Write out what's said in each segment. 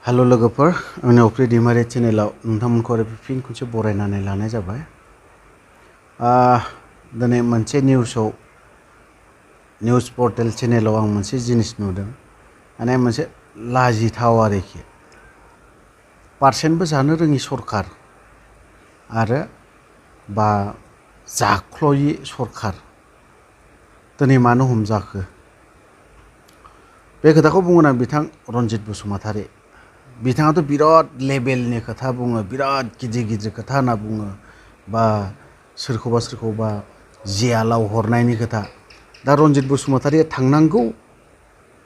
Hello लोगोफोर आंनि अफ्रि दैमारि चेनेलाव नोंथांमोनखौ आरो फिन खनसे बरायनानै लानाय जाबाय। दिनै मोनसे निउस पर्टेल चेनेलाव आं मोनसे जिनिस नुदों, माने मोनसे लाजिथाव आरोखि। पारसेन्टबो जानो रोङि सरखार आरो बा जाख्ल'यि सरखार दिनै मानो हमजाखो? बे खोथाखौ बुंगोन आं बिथां रनजित बसुमतारी। बिथाङाथ' बिराद लेभेलनि खोथा बुङो, बिराद गिदिर गिदिर खोथा होनना बुङो, बा सोरखौबा जेलाव हरनायनि खोथा। दा रनजित बसुमतारीया थांनांगौ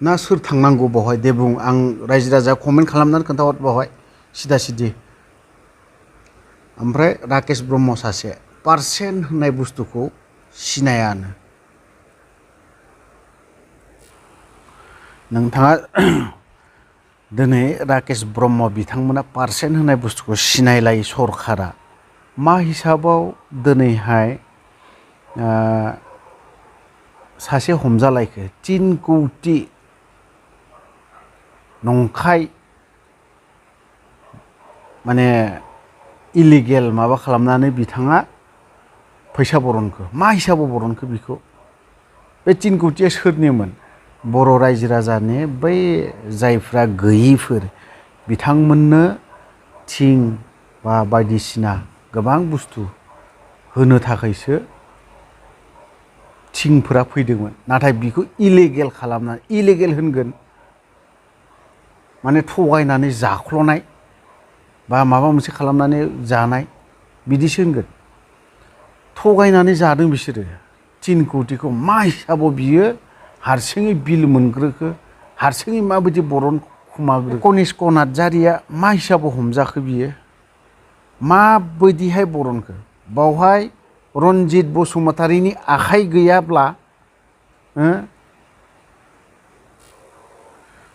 ना सोर थांनांगौ बावहाय दे बुं। आं रायजो राजा कमेन्ट खालामनानै खोन्थाहर बावहाय सिदा सिदि। ओमफ्राय राकेश ब्रह्म सासे पारसेन्ट होननाय बुस्थुखौ सिनायानो। नोंथाङा दिनै राकेश ब्रह्म बिथांमोना पारसेन्ट होननाय बुस्थुखौ सिनायलायै सरखारा मा हिसाबाव दिनैहाय सासे हमजालायखो? 3 कौटि नंखाय माने इलिगेल माबा खालामनानै बिथाङा फैसा बरनखो। मा हिसाबाव बरनखो बेखौ? बे 3 कौटिया सोरनिमोन? बर' रायजो राजानि बै जायफ्रा गैयिफोर बिथांमोननो थिं बा बायदिसिना गोबां बुस्थु होनो थाखायसो थिंफोरा फैदोंमोन। नाथाय बिखौ इलिगेल खालामनानै, इलिगेल होनगोन माने थगायनानै जाख्ल'नाय बा माबा मोनसे खालामनानै जानाय बिदिसो होनगोन। थगायनानै जादों बिसोरो 3 कौटिखौ। मा हिसाबाव बियो हारसिङै बिल मोनग्रोखो? हारसिङै माबायदि बरनखुमाग्रोखो? कनिष्क नार्जारिया मा हिसाबाव हमजाखो बियो? माबायदिहाय बरनखो? बावहाय रनजित बसुमतारीनि आखाइ गैयाब्ला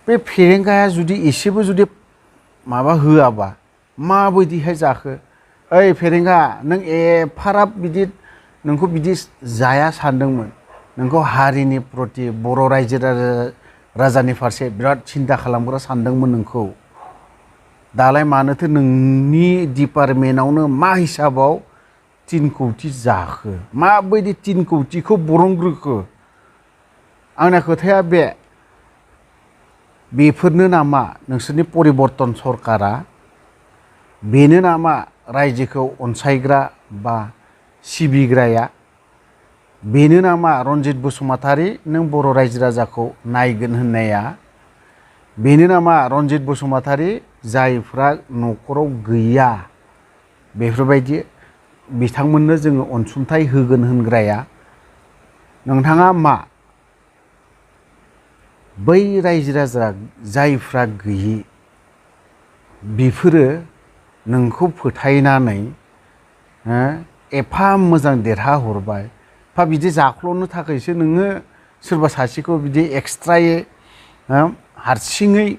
बे फेरेंगाया जुदि एसेबो जुदि माबा होआबा माबायदिहाय जाखो? ओइ फेरेंगा, नों एफाराब बिदि नोंखौ बिदि जाया सानदोंमोन। नोंखौ हारिनि प्रति, बर' रायजो राजानि फारसे बिराद सिन्था खालामग्रा सानदोंमोन नोंखौ। दालाय मानोथो नोंनि डिपार्टमेन्टआवनो मा हिसाबाव 3 कौटि जाखो? माबायदि 3 कौटिखौ बरनग्रोखो? आंना खोथाया बेफोरनो नामा नोंसोरनि परिबर्तन सरकारा? बेनो नामा रायजोखौ अनसायग्रा बा सिबिग्राया? बेनो नामा रनजित बसुमतारी नों बर' रायजो राजाखौ नायगोन होननाया? बेनो नामा रनजित बसुमतारी जायफ्रा न'खराव गैया बेफोरबायदि बिथांमोननो जोङो अनसुंथाइ होगोन होनग्राया? नोंथाङा मा बै रायजो राजा जायफ्रा गैयि बिफोरो नोंखौ फोथायनानै एफा मोजां देरहाहरबाय, एफा बिदि जाख्ल'नो थाखायसो नोङो सोरबा सासेखौ बिदि एक्सट्रायै हारसिङै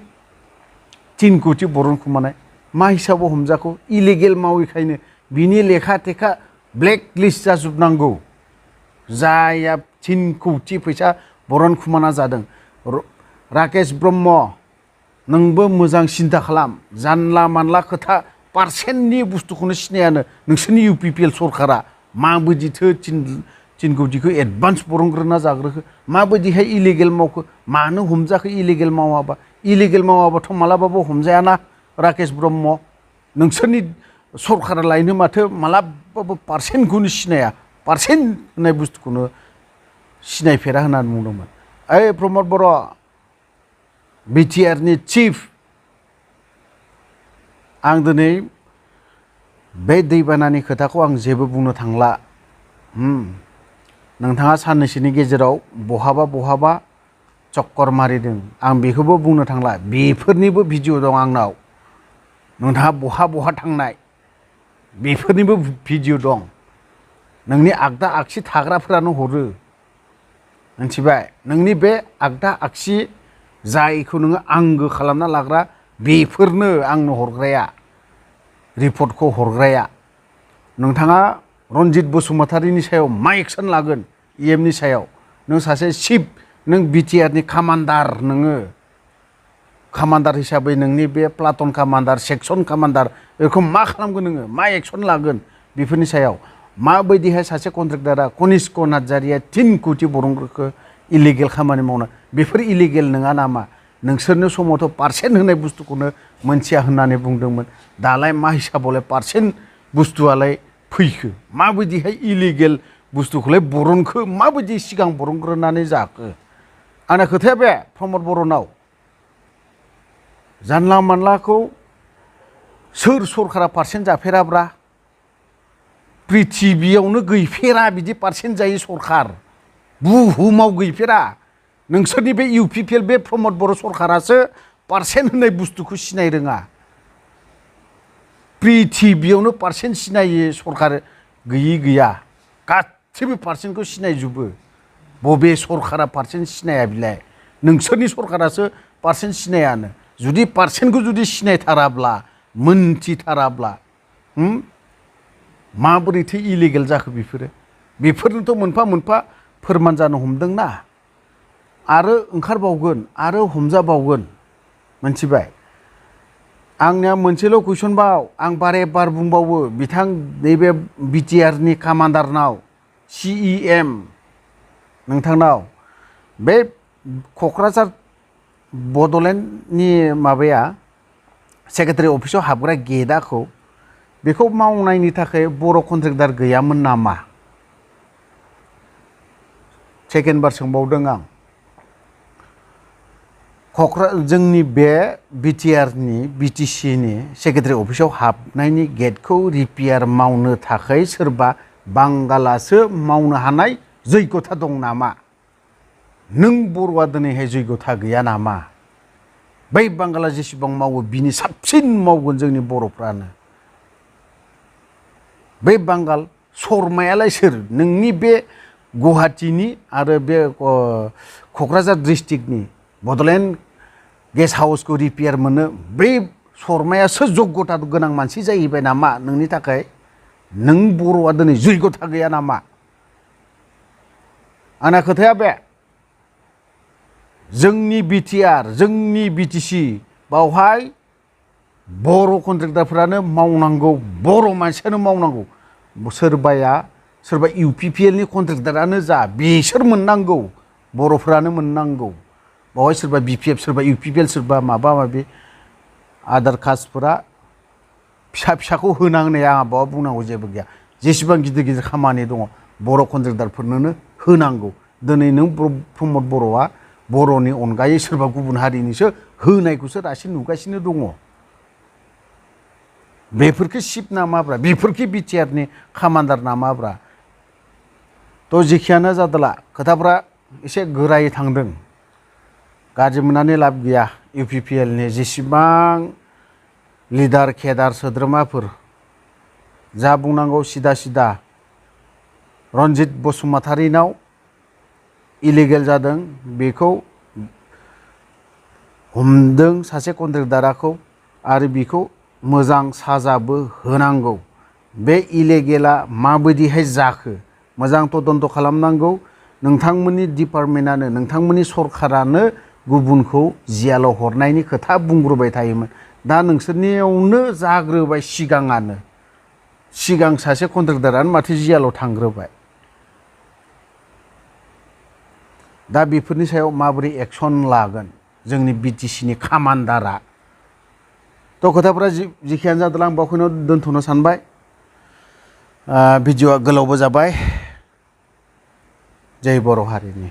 3 कौटि बरनखुमानाय? मा हिसाबाव हमजाखौ? इलिगेल मावैखायनो बिनि लेखा थेखा ब्लेक लिस्ट जाजोबनांगौ। जाया 3 कौटि फैसा बरनखुमाना जादों। राकेश ब्रह्म, नोंबो मोजां सिन्था खालाम। जानला मानला खोथा पारसेन्टनि बुस्थुखौनो सिनायानो नोंसोरनि UPPL सरकारा। माबायदिथो 3 कौटिखौ एडभान्स बरनग्रोना जाग्रोखो? माबायदिहाय इलिगेल मावखो? मानो हमजाखो इलिगेल मावाबा? इलिगेल मावाबाथ' मालाबाबो हमजायाना राकेश ब्रह्म। नोंसोरनि सरकारा लायनो माथो मालाबाबो पारसेन्टखौनो सिनाया, पारसेन्ट होननाय बुस्थुखौनो सिनायफेरा होननानै बुंदोंमोन। ओइ प्रमद बर', BTRनि चिफ, आं दिनै बे दैबानानि खोथाखौ आं जेबो बुंनो थांला। नोंथाङा साननैसोनि गेजेराव बहाबा चक्कर मारिदों, आं बेखौबो बुंनो थांला। बेफोरनिबो भिडिअ दं आंनाव। नोंथाङा बहा थांनाय बेफोरनिबो भिडिअ दं। नोंनि आगदा आगसि थाग्राफोरानो हरो, मिथिबाय? नोंनि बे आगदा आगसि जायखौ नोङो आंगो खालामना लाग्रा बेफोरनो आंनो हरग्राया, रिपर्टखौ हरग्राया। नोंथाङा रनजित बसुमतारीनि सायाव मा एक्सन लागोन? EMनि सायाव नों सासे चिफ, नों BTRनि कामान्डार। नोङो कामान्डार हिसाबै नोंनि बे प्लाटन कामान्डार सेक्सन कामान्डार बेखौ मा खालामगोन नोङो मा एक्सन लागोन बेफोरनि सायाव माबायदिहाय सासे कन्ट्रेक्टारा कनिष्क नार्जारिया 3 कोटि बरंफोरखौ इलिगेल खामानि मावना बेफोर इलिगेल नङा नामा नोंसोरनो समावथ' पार्सेन्ट होनाय बुस्थुखौनो मोनथिया होननानै बुंदोंमोन दालाय मा हिसाबावलाय पार्सेन्ट बुस्थुआलाय फैखो माबायदिहाय इलिगेल बुस्थुखौलाय बरनखो माबायदि सिगां बरनग्रोनानै जाखो आंना खोथाया बे प्रमद बर'नाव जानला मानलाखौ सोर सरकारा पार्सेन्ट जाफेराब्रा पृथिबियावनो गैफेरा बिदि पार्सेन्ट जायै सरकार बुहुमाव गैफेरा नोंसोरनि बे इउपिपिएल बे प्रमद बर' सरकारासो पार्सेन्ट होननाय बुस्थुखौ सिनाय रोङा पृथिबियावनो पार्सेन्ट सिनायै सरकार गैयि गैया गासैबो पार्सेन्टखौ सिनायजोबो बबे सरकारा पार्सेन्ट सिनाया बिलाय नोंसोरनि सरकारासो पार्सेन्ट सिनायानो जुदि पार्सेन्टखौ जुदि सिनायथाराब्ला मोनथिथाराब्ला माबोरैथो इलिगेल जाखो बेफोरनोथ' मोनफा मोनफा फोरमान जानो हमदोंना आरो ओंखारबावगोन आरो हमजाबावगोन मोनथिबाय आंनिया मोनसेल' कुइसनबाव आं बारे बार बुंबावो बिथां नैबे बिटिआरनि कामान्डारनाव CEM नोंथांनाव बे क'क्राझार बड'लेण्डनि माबाया सेक्रेटारि अफिसाव हाबग्रा गेटआखौ बेखौ मावनायनि थाखाय बर' कन्ट्रेक्टार गैयामोन नामा सेकेन्ड बार सोंबावदों आं जोंनि बे बिटिआरनि बिटिसिनि सेक्रेटारि अफिसाव हाबनायनि गेटखौ रिपेयार मावनो थाखाय सोरबा बांगालासो मावनो हानाय जैगथा दं नामा नों बर'आ दिनैहाय जैगथा गैया नामा बै बांगाला जेसेबां मावो बिनि साबसिन मावगोन जोंनि बर'फ्रानो बै बांगाल शर्मायालाय सोर नोंनि बे गुवाहाटीनि आरो बे क'क्राझार डिस्ट्रिक्टनि बड'लेण्ड गेस्ट हाउसखौ रिपेयार मोनो बै शर्मायासो जग्यता गोनां मानसि जाहैबाय नामा नोंनि थाखाय नों बर'आ दिनै जैगथा गैया नामा आंना खोथाया बे जोंनि बिटिआर जोंनि बिटिसि बावहाय बर' कन्ट्रेक्टारफ्रानो मावनांगौ बर' मानसियानो मावनांगौ सोरबा इउपिपिएलनि कन्ट्रेक्टारानो जा बिसोर मोननांगौ बर'फ्रानो मोननांगौ बावहाय सोरबा बिपिएफ सोरबा इउपिपिएल सोरबा माबा माबि आदार कास्टफोरा फिसा फिसाखौ होनांनाया आंहा बाव बुंनांगौ जेबो गैया जेसेबां गिदिर गिदिर खामानि दङ बर' कन्ट्रेक्टारफोरनोनो होनांगौ दिनै नों प्रमद बर'आ बर'नि अनगायै सोरबा गुबुन हारिनिसो होनायखौसो दासिम नुगासिनो दङ बेफोरखौ सिफ नामाब्रा बेफोरखौ बिटिआरनि कामान्डार नामाब्रा थ' जेखियानो जादोला खोथाफ्रा एसे गोरायै थांदों गाज्रि मोननानै लाब गैया इउपिपिएलनि जेसेबां लिडार केडार सोद्रोमाफोर जा बुंनांगौ सिदा सिदा रन्जित बसुमतारीनाव इलिगेल जादों बेखौ हमदों सासे कन्ट्रेक्टाराखौ आरो बेखौ मोजां साजाबो होनांगौ बे इलिगेला माबायदिहाय जाखो मोजां तदन्त खालामनांगौ नोंथांमोननि डिपार्टमेन्टआनो नोंथांमोननि सरकारानो गुबुनखौ जियालाव हरनायनि खोथा बुंग्रोबाय थायोमोन दा नोंसोरनियावनो जाग्रोबाय सिगां सासे कन्ट्रेक्टारानो माथो जियालाव थांग्रोबाय दा बेफोरनि सायाव माबोरै एक्सन लागोन जोंनि बिटिसिनि कामान्डारा थ' खोथाफोरा जेखियानो जादों आं बावखौनो दोनथ'नो सानबाय भिडिअ'आ गोलावबो जाबाय जय बर' हारिनि